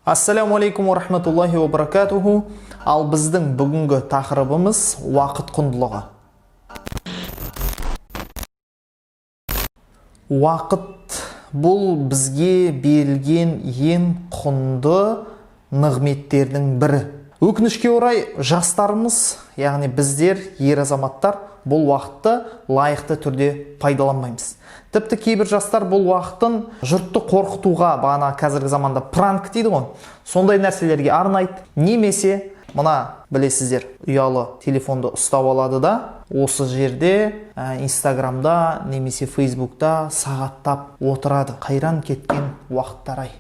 Ассаляму алейкум уа рахматуллахи уа баракатуху. Ал біздің бүгінгі тақырыбымыз уақыт құндылығы. Уақыт бұл бізге берілген ең құнды нығметтердің бірі. Өкінішке орай, жастарымыз, яғни біздер, ер азаматтар, бұл уақытты лайықты түрде пайдаланбаймыз. Тіпті кейбір жастар бұл уақытын жұртты қорқытуға, бағана қазіргі заманда пранк дейді ғой, сондай нәрселерге арнайды. Немесе мына білесіздер, ұялы телефонды ұстап алады да, осы жерде Инстаграмда немесе Фейсбукта сағаттап отырады. Қайран кеткен уақыттар ай.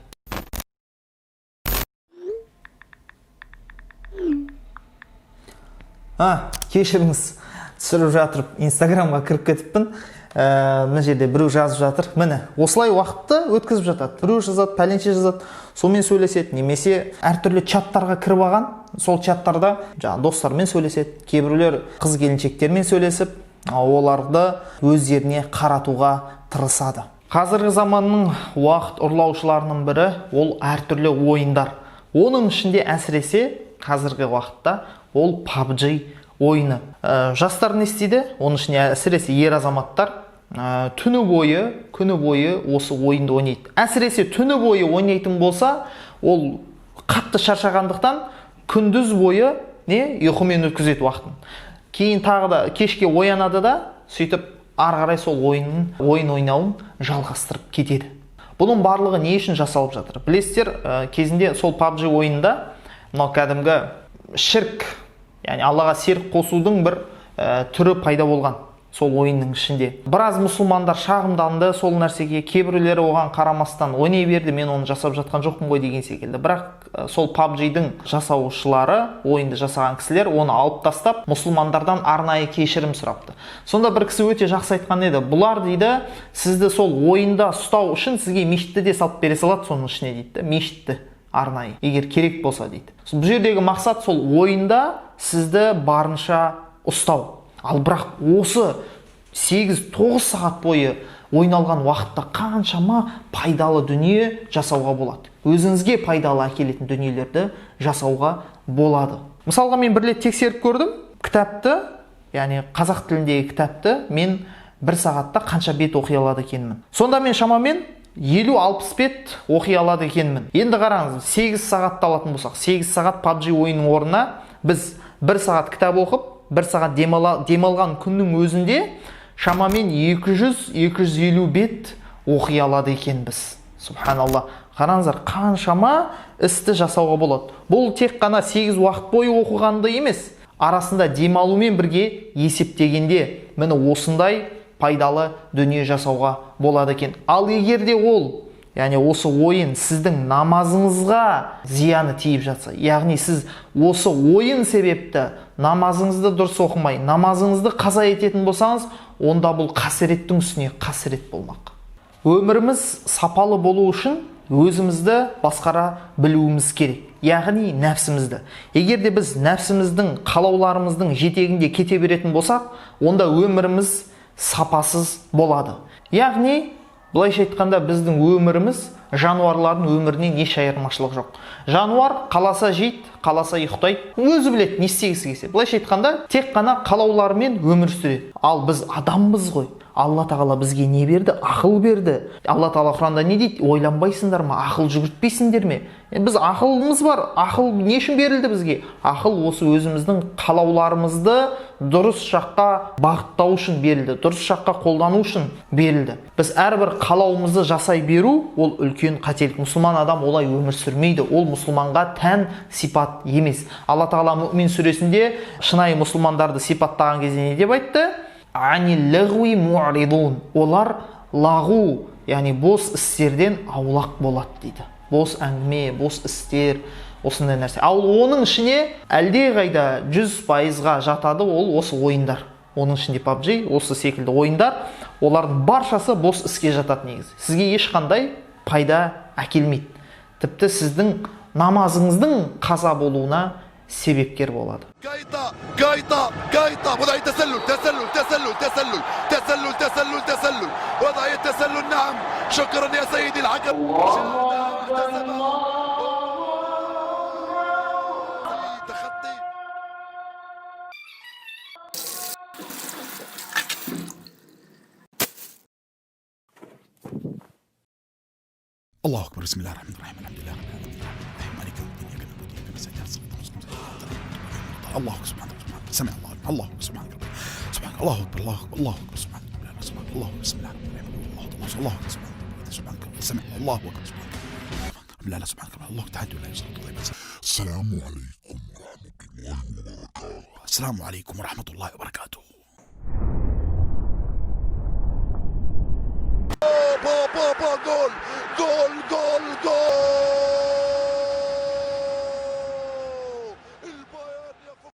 Кешіріңіз, түсіріп жатырып Инстаграмға кіріп кетіппін. Мына жерде біреу жазып жатыр. Міне, осылай уақытты өткізіп жатады. Біреу жазады, пәленше жазады, сонымен сөйлеседі, немесе әртүрлі чаттарға кіріп алған, сол чаттарда жаңағы достармен сөйлеседі. Кейбіреулер қыз келіншектермен сөйлесіп, оларды өздеріне қаратуға тырысады. Қазіргі заманның уақыт ұрлаушыларының бірі ол әртүрлі ойындар. Оның ішінде әсіресе қазіргі уақытта ол PUBG ойыны. Жастар не істейді? Оның ішінде әсіресе ер азаматтар түні бойы, күні бойы осы ойынды ойнайды. Әсіресе түні бойы ойнайтын болса, ол қатты шаршағандықтан күндіз бойы не ұйқымен өткізеді уақытын. Кейін тағы да кешке оянады да, сөйтіп ары қарай сол ойын ойнауын жалғастырып кетеді. Бұның барлығы не үшін жасалып жатыр? Білесіздер, кезінде сол PUBG ойынында мынау кәдімгі шірк, яғни Аллаға серік қосудың бір түрі пайда болған сол ойынның ішінде. Біраз мұсылмандар шағымданды сол нәрсеге, кейбіреулері оған қарамастан ойнай берді, мен оны жасап жатқан жоқпын ғой деген секілді. Бірақ сол PUBG-дің жасаушылары, ойынды жасаған кісілер оны алып тастап, мұсылмандардан арнайы кешірім сұрапты. Сонда бір кісі өте жақсы айтқан еді. Бұлар дейді, сізді сол ойында ұстау үшін сізге мешітті де салып бере салады соның ішіне дейді, мешітті арнайы, егер керек болса дейді. Бұл жердегі мақсат сол ойында сізді барынша ұстау. Ал бірақ осы 8-9 сағат бойы ойналған уақытта қаншама пайдалы дүние жасауға болады. Өзіңізге пайдалы әкелетін дүниелерді жасауға болады. Мысалға, мен бір рет тексеріп көрдім кітапты, яғни қазақ тіліндегі кітапты мен бір сағатта қанша бет оқи алады екенмін. Сонда мен шамамен 50-60 бет оқи алады екенмін. Енді қараңыз, 8 сағатты алатын болсақ, 8 сағат PUBG ойынның орнына біз 1 сағат кітап оқып, 1 сағат демалған күннің өзінде шамамен 200-250 бет оқи алады екенбіз. Субханалла. Қараңыздар, қаншама істі жасауға болады. Бұл тек қана 8 уақыт бойы оқығанды емес, арасында демалумен бірге есептегенде міне осындай пайдалы дүние жасауға болады екен. Ал егер де ол, яғни осы ойын сіздің намазыңызға зияны тиіп жатса, яғни сіз осы ойын себепті намазыңызды дұрыс оқымай, намазыңызды қаза ететін болсаңыз, онда бұл қасіреттің үстіне қасірет болмақ. Өміріміз сапалы болу үшін өзімізді басқара білуіміз керек, яғни нәпсімізді. Егер де біз нәпсіміздің, қалауларымыздың жетегінде кете беретін болсақ, онда өміріміз сапасыз болады. Яғни, былайша айтқанда, біздің өміріміз жануарлардың өмірінен еш айырмашылық жоқ. Жануар қаласа жейді, қаласа ұйықтайды, өзі біледі не істегісі келсе. Былайша айтқанда, тек қана қалауларымен өмір сүреді. Ал біз адамбыз ғой. Алла тағала бізге не берді? Ақыл берді. Алла тағала Құранда не дейді? Ойланбайсыңдар ма? Ақыл жүгіртпейсіңдер ме? Біз ақылымыз бар. Ақыл не үшін берілді бізге? Ақыл осы өзіміздің қалауларымызды дұрыс жаққа бағыттау үшін берілді, дұрыс жаққа қолдану үшін берілді. Біз әрбір қалауымызды жасай беру ол үлкен қателік. Мұсылман адам олай өмір сүрмейді. Ол мұсылманға тән сипат емес. Алла тағала Мүмин сүресінде шынайы мұсылмандарды сипаттаған кезде не деп айтты? Анил лағуи муъридун. Олар лағу, яғни бос істерден аулақ болады дейді. Бос әңгіме, бос істер, осындай нәрсе. Ал оның ішіне әлдеқайда 100%-ға жатады ол осы ойындар. Оның ішінде PUBG, осы секілді ойындар, олардың баршасы бос іске жатады негізі. Сізге ешқандай пайда әкелмейді. Тіпті сіздің намазыңыздың қаза болуына себепкер болады. كايتا كايتا كايتا وضعية تسلل تسلل تسلل تسلل تسلل تسلل تسلل وضعية تسلل، نعم شكرا يا سيدي الحكم. الله أكبر الله الله اكبر بسم الله الرحمن الرحيم الحمد لله رب العالمين الرحمن مالك يوم الدين اياك نعبد واياك نستعين اهدنا الصراط المستقيم الله اكبر سبحان الله سمع الله الله اكبر سبحانك ربي سبحان الله اكبر الله اكبر الله اكبر سبحان الله سبحان الله بسم الله الرحمن الرحيم الله الله الله اكبر سبحان سبحانك سمع الله اكبر سبحانك لا لا سبحانك الله تعالى ولا يصلي السلام عليكم ورحمة الله وبركاته. السلام عليكم ورحمة الله وبركاته. با با با جول جول جول جول البايرن يفوز.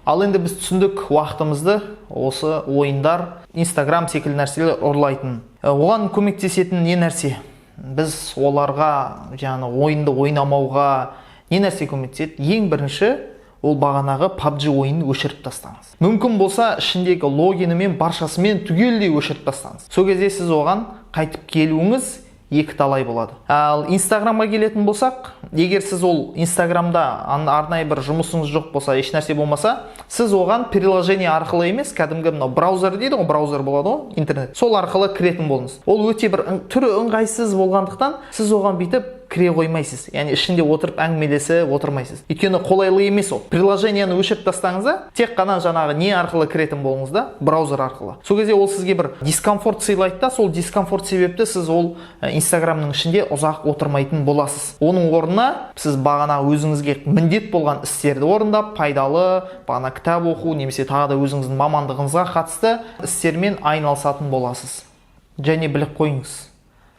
Ал енді біз түсіндік, уақытымызды осы ойындар, Инстаграм секілді нәрселер ұрлайтын. Оған көмектесетін не нәрсе? Біз оларға, жаңағы ойынды ойнамауға не нәрсе көмектеседі? Ең бірінші ол бағанағы PUBG ойынын өшіріп тастаңыз. Мүмкін болса, ішіндегі логинімен, баршасымен түгелдей өшіріп тастаңыз. Сол кезде сіз оған қайтып келуіңіз екі талай болады. Ал Инстаграмға келетін болсақ, егер сіз ол Инстаграмда арнайы бір жұмысыңыз жоқ болса, еш нәрсе болмаса, сіз оған приложение арқылы емес, кәдімгі мынау браузер дейді ғой, браузер болады ғой, интернет. Сол арқылы кіретін болыңыз. Ол өте бір түрі ыңғайсыз болғандықтан, сіз оған бүйтіп кіре қоймайсыз. Яғни ішінде отырып әңгімелесіп отырмайсыз. Өйткені қолайлы емес ол. Приложениені өшіріп тастаңыз да, тек қана жаңағы не арқылы кіретін болыңыз да, браузер арқылы. Сол кезде ол сізге бір дискомфорт сыйлайды да, сол дискомфорт себепті сіз ол Инстаграмның ішінде ұзақ отырмайтын боласыз. Оның орнына сіз бағана өзіңізге міндет болған істерді орындап, пайдалы, бағана кітап оқу немесе тағы да өзіңіздің мамандығыңызға қатысты істермен айналысатын боласыз. Және біліп қойыңыз,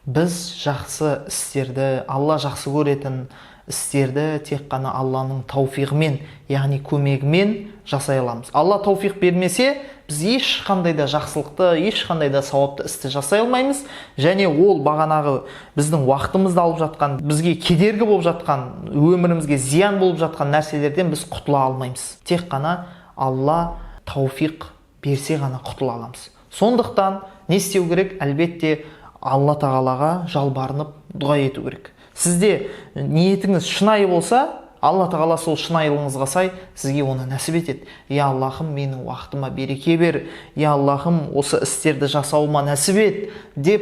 біз жақсы істерді, Алла жақсы көретін істерді тек қана Алланың тауфиғымен, яғни көмегімен жасай аламыз. Алла тауфиқ бермесе, біз ешқандай да жақсылықты, ешқандай да сауапты істі жасай алмаймыз. Және ол бағанағы біздің уақытымызды алып жатқан, бізге кедергі болып жатқан, өмірімізге зиян болып жатқан нәрселерден біз құтыла алмаймыз. Тек қана Алла тауфиқ берсе ғана құтыла аламыз. Сондықтан не істеу керек? Әлбетте Алла тағалаға жалбарынып дұға ету керек. Сізде ниетіңіз шынайы болса, Алла тағала сол шынайылығыңызға сай сізге оны нәсіп етеді. Я Аллахым, менің уақытыма береке бер. Я Аллахым, осы істерді жасауыма нәсіп ет деп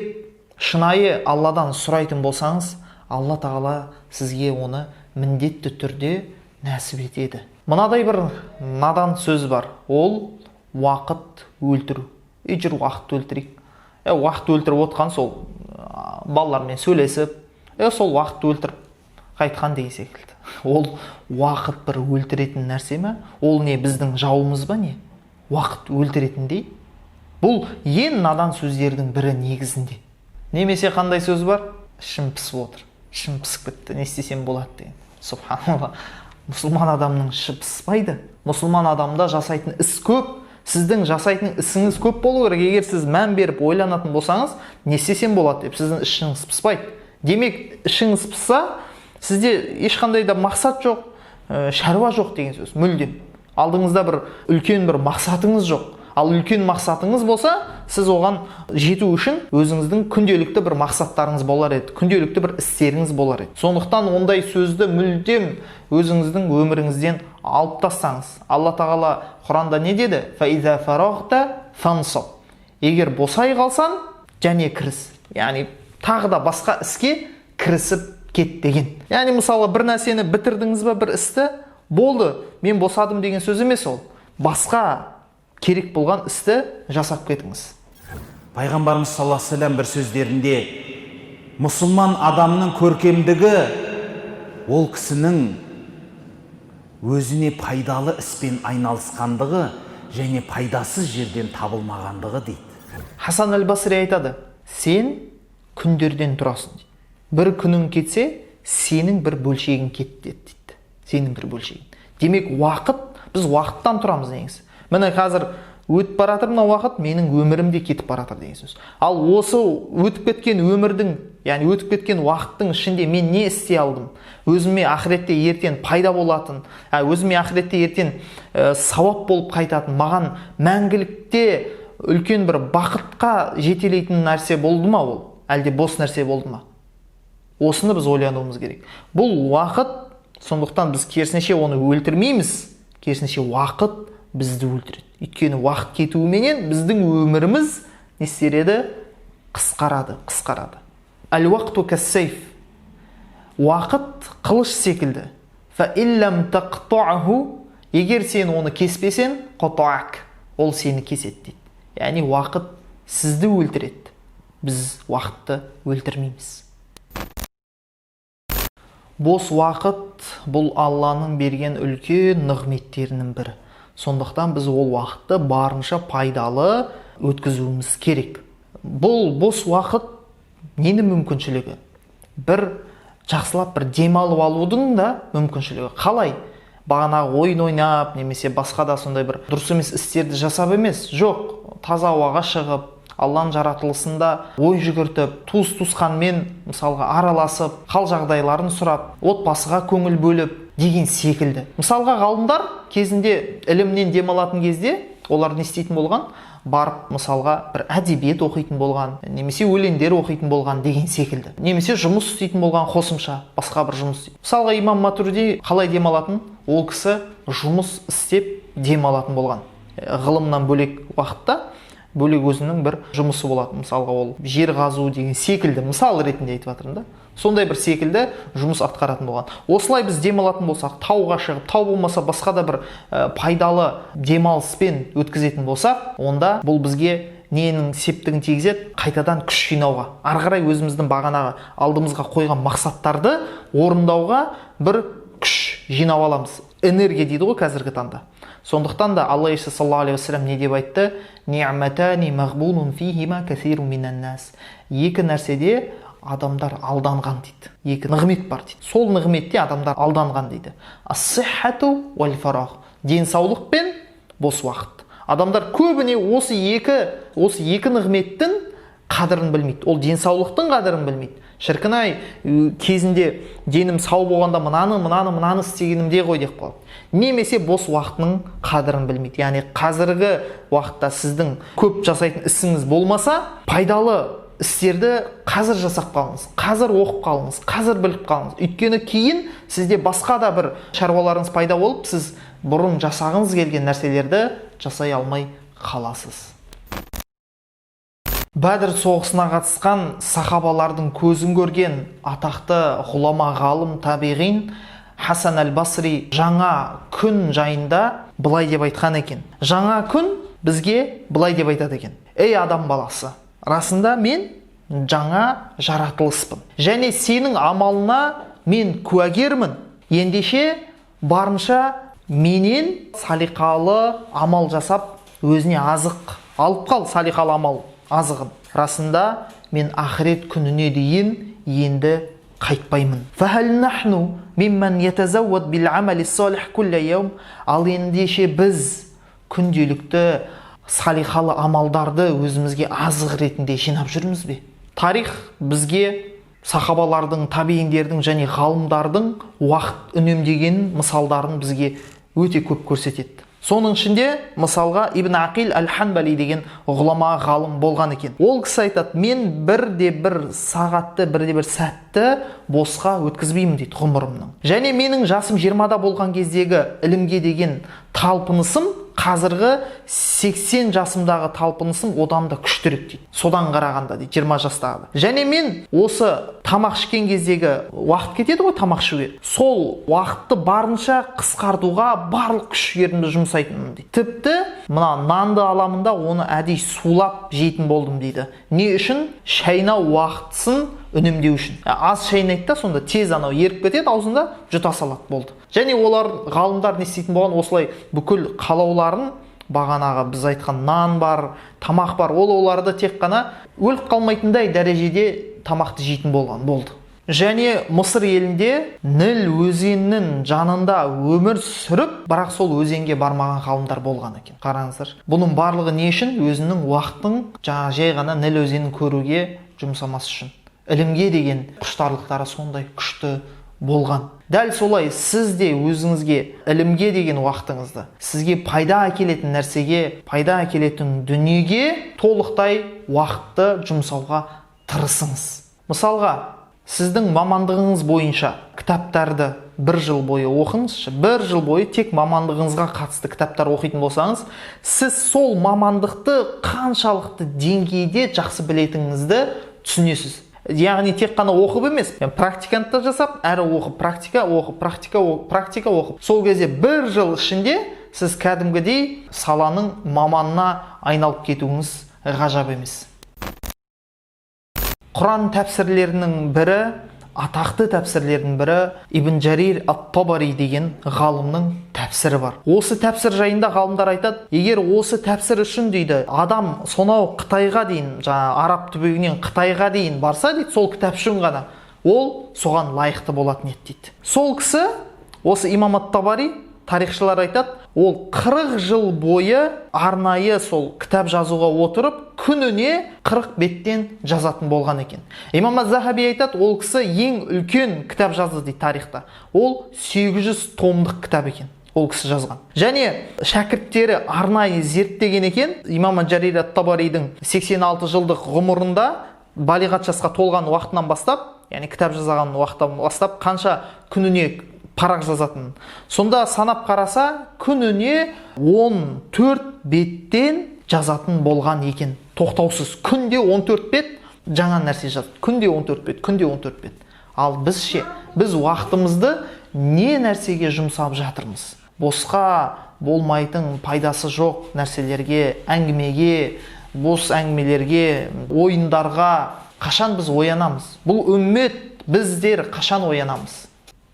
шынайы Алладан сұрайтын болсаңыз, Алла тағала сізге оны міндетті түрде нәсіп етеді. Мынадай бір надан сөз бар. Ол уақыт өлтіру. Ей, жүр уақыт өлтірейік. Уақыт өлтіріп отқан сол, балалармен сөйлесіп, сол уақытты өлтіріп қайтқан деген секілді. Ол уақыт бір өлтіретін нәрсе ме? Ол не, біздің жауымыз ба не? Уақыт өлтіретіндей? Бұл ең надан сөздердің бірі негізінде. Немесе қандай сөз бар? Ішім пісіп отыр, ішім пісіп кетті, не істесем болады деген. Субханалла. Мұсылман адамның іші піспайды. Мұсылман адамда жасайтын іс көп. Сіздің жасайтын ісіңіз көп болу керек. Егер сіз мән беріп ойланатын болсаңыз, не істесем болады деп сіздің ішіңіз пыспайды. Демек, ішіңіз пысса, сізде ешқандай да мақсат жоқ, шаруа жоқ деген сөз. Мүлдем. Алдыңызда бір үлкен бір мақсатыңыз жоқ. Ал үлкен мақсатыңыз болса, сіз оған жету үшін өзіңіздің күнделікті бір мақсаттарыңыз болар еді, күнделікті бір істеріңіз болар еді. Сондықтан ондай сөзді мүлдем өзіңіздің өміріңізден алып тастаңыз. Алла тағала Құранда не деді? Фаиза фарағта фансаб. Егер босай қалсаң, және кіріс. Яғни тағы да басқа іске кірісіп кет деген. Яғни мысалы бір нәрсені бітірдіңіз ба, бір істі, болды, мен босадым деген сөз емес ол. Басқа керек болған істі жасап кетіңіз. Пайғамбарымыз саллаллаху алейхи вассалам бір сөздерінде мұсылман адамның көркемдігі ол кісінің өзіне пайдалы іспен айналысқандығы және пайдасыз жерден табылмағандығы дейді. Хасан әл-Басри айтады, сен күндерден тұрасың дейді. Бір күнің кетсе, сенің бір бөлшегің кетті дейді. Сенің бір бөлшегің. Демек, уақыт, біз уақыттан тұрамыз негізі. Міне қазір өтіп бара жатыр мына уақыт, менің өмірім де кетіп бара жатыр деген сөз. Ал осы өтіп кеткен өмірдің, яғни өтіп кеткен уақыттың ішінде мен не істей алдым? Өзіме ақыретте ертең пайда болатын, өзіме ақыретте ертең, сауап болып қайтатын, маған мәңгілікте үлкен бір бақытқа жетелейтін нәрсе болды ма ол? Әлде бос нәрсе болды ма? Осыны біз ойлануымыз керек. Бұл уақыт, сондықтан біз керісінше оны өлтірмейміз, керісінше уақыт бізді өлтіреді. Өйткені уақыт кетуіменен біздің өміріміз не істер еді? Қысқарады, қысқарады. Әл-уақту кәссейф. Уақыт қылыш секілді. Фа иллам тақта'ху, егер сен оны кеспесең, қатаак, ол сені кеседі дейді. Яғни уақыт сізді өлтіреді. Біз уақытты өлтірмейміз. Бос уақыт бұл Алланың берген үлкен нығметтерінің бірі. Сондықтан біз ол уақытты барынша пайдалы өткізуіміз керек. Бұл бос уақыт ненің мүмкіншілігі? Бір жақсылап бір демалып алудың да мүмкіншілігі. Қалай? Бағанағы ойын ойнап, немесе басқа да сондай бір дұрыс емес істерді жасап емес. Жоқ, таза ауаға шығып, Алланың жаратылысында ой жүгіртіп, туыс-туысқанмен мысалға араласып, хал жағдайларын сұрап, отбасыға көңіл бөліп деген секілді. Мысалға ғалымдар кезінде ілімнен демалатын кезде олар не істейтін болған? Барып мысалға бір әдебиет оқитын болған, немесе өлеңдер оқитын болған деген секілді. Немесе жұмыс істейтін болған, қосымша басқа бір жұмыс істейтін. Мысалға имам Матуриди қалай демалатын? Ол кісі жұмыс істеп демалатын болған. Ғылымнан бөлек уақытта бөлек өзінің бір жұмысы болатын. Мысалға ол жер қазу деген секілді, мысал ретінде айтып жатырмын да. Сондай бір секілді жұмыс атқаратын болған. Осылай біз демалатын болсақ, тауға шығып, тау болмаса басқа да бір пайдалы демалыспен өткізетін болсақ, онда бұл бізге ненің септігін тигізеді? Қайтадан күш жинауға, ары қарай өзіміздің бағанағы алдымызға қойған мақсаттарды орындауға бір күш жинап аламыз. Энергия дейді ғой қазіргі таңда. Сондықтан да Алла Елшісі саллаллаху алейхи уассалам не деп айтты? Ни'матани мағбунун фихима касирун минан нас. Екі нәрседе адамдар алданған дейді. Екі нығмет бар дейді. Сол нығметте адамдар алданған дейді. Ас-сиххату уәл фарағ. Денсаулық пен бос уақыт. Адамдар көбіне осы екі нығметтің қадірін білмейді. Ол денсаулықтың қадірін білмейді. Шіркін ай, кезінде денім сау болғанда мынаны, мынаны, мынаны істегенімде ғой деп қалады. Немесе бос уақытының қадірін білмейді. Яғни қазіргі уақытта сіздің көп жасайтын ісіңіз болмаса, пайдалы істерді қазір жасап қалыңыз, қазір оқып қалыңыз, қазір біліп қалыңыз. Өйткені кейін сізде басқа да бір шаруаларыңыз пайда болып, сіз бұрын жасағыңыз келген нәрселерді жасай алмай қаласыз. Бәдір соғысына қатысқан сахабалардың көзін көрген атақты ғұлама ғалым табиғин Хасан әл-Басри жаңа күн жайында былай деп айтқан екен. Жаңа күн бізге былай деп айтады екен. Ей адам баласы, расында мен жаңа жаратылыспын. Және сенің амалына мен куәгермін. Ендеше барынша менен салиқалы амал жасап, өзіне азық алып қал, салиқалы амал азығын. Расында мен ақырет күніне дейін енді қайтпаймын. Фахал нахну мимман ятазаввад бил амали салих кулля яум. Ал ендеше біз күнделікті салиқалы амалдарды өзімізге азық ретінде жинап жүрміз бе? Тарих бізге сахабалардың, табииндердің және ғалымдардың уақыт үнемдеген мысалдарын бізге өте көп көрсетеді. Соның ішінде мысалға Ибн Ақил әл-Ханбали деген ғұлама ғалым болған екен. Ол кісі айтады, мен бірде бір сағатты, бірде бір сәтті босқа өткізбеймін дейді ғұмырымның. Және менің жасым 20-да болған кездегі ілімге деген талпынысым қазіргі 80 жасымдағы талпынысым одан да күштірек дейді. Содан қарағанда дейді 20 жастағы. Және мен осы тамақ ішкен кездегі уақыт кетеді ғой тамақ ішуге. Сол уақытты барынша қысқартуға барлық күш жігерімді жұмсайтынмын дейді. Тіпті мына нанды аламын да оны әдейі сулап жейтін болдым дейді. Не үшін? Шайнау уақытысын үнемдеу үшін. Аз шайнайды да сонда тез анау еріп кетеді аузында, жұта салады болды. Және олар ғалымдар не істейтін болған, осылай бүкіл қалауларын бағанағы біз айтқан нан бар, тамақ бар, ол оларды тек қана өліп қалмайтындай дәрежеде тамақты жейтін болған болды. Және Мысыр елінде Ніл өзенінің жанында өмір сүріп, бірақ сол өзенге бармаған ғалымдар болған екен. Қараңыздар, бұның барлығы не үшін? Өзінің уақытын жаңа жай ғана Ніл өзенін көруге жұмсамас үшін. Ілімге деген құштарлықтары сондай күшті болған. Дәл солай сіз де өзіңізге ілімге деген уақытыңызды, сізге пайда әкелетін нәрсеге, пайда әкелетін дүниеге толықтай уақытты жұмсауға тырысыңыз. Мысалға, Сіздің мамандығыңыз бойынша кітаптарды бір жыл бойы оқыңызшы. Бір жыл бойы тек мамандығыңызға қатысты кітаптар оқитын болсаңыз, сіз сол мамандықты қаншалықты деңгейде жақсы білетініңізді түсінесіз. Яғни тек қана оқып емес, практиканы да жасап, әрі оқып, практика оқып, практика оқып, практика оқып. Сол кезде бір жыл ішінде сіз кәдімгідей саланың маманына айналып кетуіңіз ғажап емес. Құран тәпсірлерінің бірі, атақты тәпсірлердің бірі Ибн Джарир ат-Табари деген ғалымның тәпсірі бар. Осы тәпсір жайында ғалымдар айтады, егер осы тәпсір үшін дейді, адам сонау Қытайға дейін, жаңа араб түбегінен Қытайға дейін барса дейді, сол кітап үшін ғана ол соған лайықты болатын еді дейді. Сол кісі, осы имам ат-Табари, тарихшылар айтады, ол 40 жыл бойы арнайы сол кітап жазуға отырып, күніне 40 беттен жазатын болған екен. Имам аз-Захаби айтады, ол кісі ең үлкен кітап жазды дейді тарихта. Ол 800 томдық кітап екен, ол кісі жазған. Және шәкірттері арнайы зерттеген екен, имам Джарир ат-Табаридің 86 жылдық ғұмырында балиғат жасқа толған уақытынан бастап, яғни кітап жазған уақыттан бастап қанша күніне парақ жазатын. Сонда санап қараса, күніне 14 беттен жазатын болған екен. Тоқтаусыз. Күнде 14 бет жаңа нәрсе жазады. Күнде 14 бет, күнде 14 бет. Ал біз ше, біз уақытымызды не нәрсеге жұмсап жатырмыз? Босқа болмайтын, пайдасы жоқ нәрселерге, әңгімеге, бос әңгімелерге, ойындарға қашан біз оянамыз? Бұл үммет, біздер қашан оянамыз?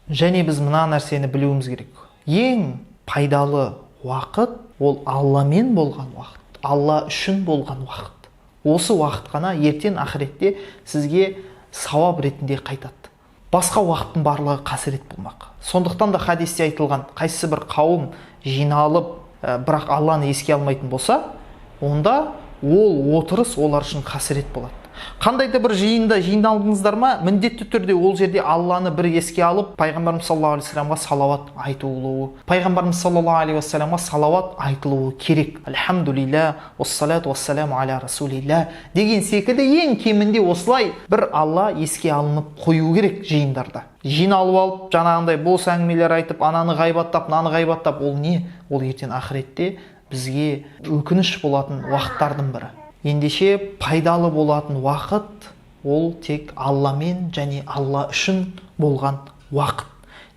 Және біз мына нәрсені білуіміз керек. Ең пайдалы уақыт ол Алламен болған уақыт, Алла үшін болған уақыт. Осы уақыт қана ертең ақыретте сізге сауап ретінде қайтады. Басқа уақыттың барлығы қасірет болмақ. Сондықтан да хадисте айтылған, қайсы бір қауым жиналып, бірақ Алланы еске алмайтын болса, онда ол отырыс олар үшін қасірет болады. Қандай да бір жиында жиналдыңыздар ма, міндетті түрде ол жерде Алланы бір еске алып, Пайғамбарымыз саллаллаху алейхи уассаламға салауат айтылуы, Пайғамбарымыз саллаллаху алейхи уассаламға салауат айтылуы керек. Альхамдулилля, уассалату уассаламу аля расулилля деген секілді ең кемінде осылай бір Алла еске алынып қою керек жиындарда. Жиналып алып, жаңағындай бос әңгімелер айтып, ананы ғайбаттап, мынаны ғайбаттап, ол не? Ол ертең ақыретте бізге өкініш болатын уақыттардың бірі. Ендеше пайдалы болатын уақыт ол тек Алламен және Алла үшін болған уақыт.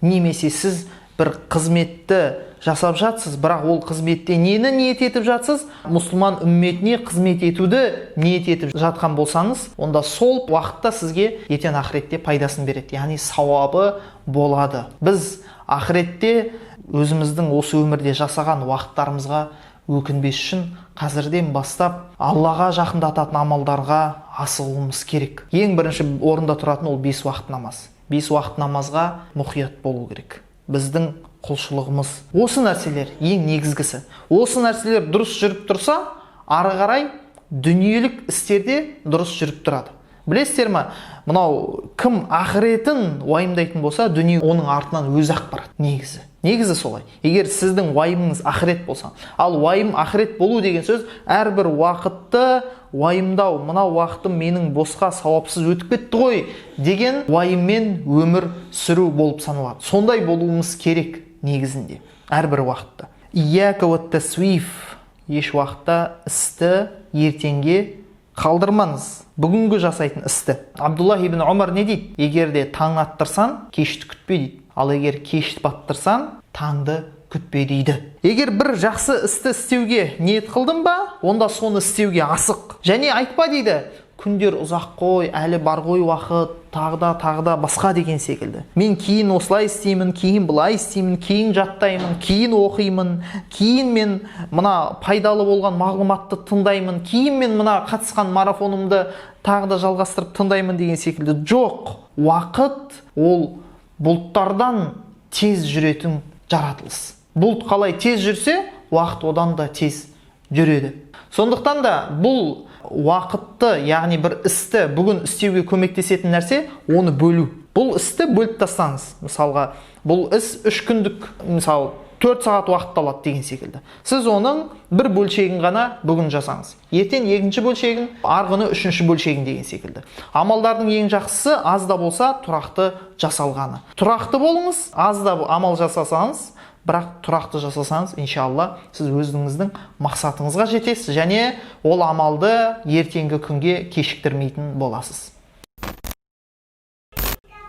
Немесе сіз бір қызметті жасап жатсыз, бірақ ол қызметте нені ниет етіп жатсыз? Мұсылман үмметіне қызмет етуді ниет етіп жатқан болсаңыз, онда сол уақытта сізге ертең ақыретте пайдасын береді, яғни сауабы болады. Біз ақыретте өзіміздің осы өмірде жасаған уақыттарымызға өкінбес үшін қазірден бастап Аллаға жақындататын амалдарға асығуымыз керек. Ең бірінші орында тұратын ол 5 уақыт намаз. 5 уақыт намазға мұқият болу керек. Біздің құлшылығымыз. Осы нәрселер ең негізгісі. Осы нәрселер дұрыс жүріп тұрса, ары қарай дүниелік істерде дұрыс жүріп тұрады. Білесіздер ме, мынау кім ақыретін уайымдайтын болса, дүние оның артынан өзі ақ барады негізі. Негізі солай. Егер сіздің уайымыңыз ақырет болса, ал уайым ақырет болу деген сөз әрбір уақытты уайымдау, мынау уақытым менің босқа сауапсыз өтіп кетті ғой деген уайыммен өмір сүру болып саналады. Сондай болуымыз керек негізінде әрбір уақытта. Ияка уат тасвиф, еш уақытта істі ертеңге қалдырмаңыз. Бүгінгі жасайтын істі. Абдуллах ибн Омар не дейді? Егер де таң аттырсаң, кешті күтпе дейді. Ал егер кешті баттырсаң, таңды күтпе дейді. Егер бір жақсы істі істеуге ниет қылдың ба, онда соны істеуге асық. Және айтпа дейді, күндер ұзақ қой, әлі бар ғой уақыт, тағы да, тағы да басқа деген секілді. Мен кейін осылай істеймін, кейін былай істеймін, кейін жаттаймын, кейін оқимын, кейін мен мына пайдалы болған мағлұматты тыңдаймын, кейін мен мына қатысқан марафонымды тағы да жалғастырып тыңдаймын деген секілді. Жоқ, уақыт ол бұлттардан тез жүретін жаратылыс. Бұлт қалай тез жүрсе, уақыт одан да тез жүреді. Сондықтан да бұл уақытты, яғни бір істі бүгін істеуге көмектесетін нәрсе, оны бөлу. Бұл істі бөліп тастаңыз. Мысалға, бұл іс 3 күндік, мысалы, 4 сағат уақыт алады деген секілді. Сіз оның бір бөлшегін ғана бүгін жасаңыз, ертең екінші бөлшегін, арғы күні үшінші бөлшегін деген секілді. Амалдардың ең жақсысы аз да болса тұрақты жасалғаны. Тұрақты болыңыз, аз да амал жасасаңыз, бірақ тұрақты жасасаңыз, иншалла, сіз өзіңіздің мақсатыңызға жетесіз және ол амалды ертеңгі күнге кешіктірмейтін боласыз.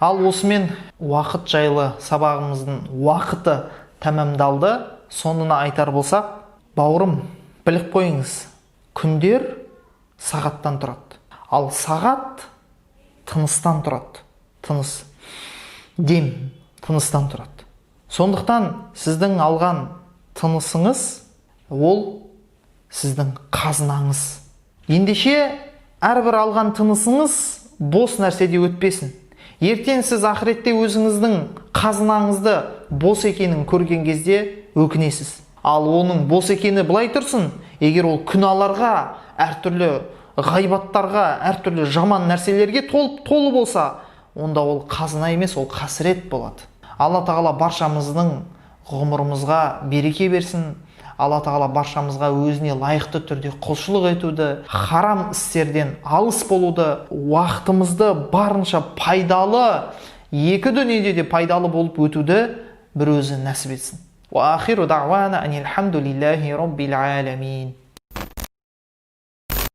Ал осымен уақыт жайлы сабағымыздың уақыты тәмамдалды. Соңына айтар болсақ, бауырым, біліп қойыңыз, күндер сағаттан тұрады, ал сағат тыныстан тұрады. Тыныс, дем тыныстан тұрады. Сондықтан сіздің алған тынысыңыз ол сіздің қазынаңыз. Ендеше, әрбір алған тынысыңыз бос нәрседе өтпесін. Ертең сіз ақыретте өзіңіздің қазынаңызды бос екенін көрген кезде өкінесіз. Ал оның бос екені былай тұрсын, егер ол күнәларға, әртүрлі ғайбаттарға, әртүрлі жаман нәрселерге толып толы болса, онда ол қазына емес, ол қасірет болады. Алла Тағала баршамыздың ғұмырымызға береке берсін. Алла Тағала баршамызға өзіне лайықты түрде құлшылық етуді, харам істерден алыс болуды, уақытымызды барынша пайдалы, екі дүниеде де пайдалы болып өтуді бір өзі нәсіп етсін. Уа ахиру дағуана анил хамдулиллахи роббил аламин.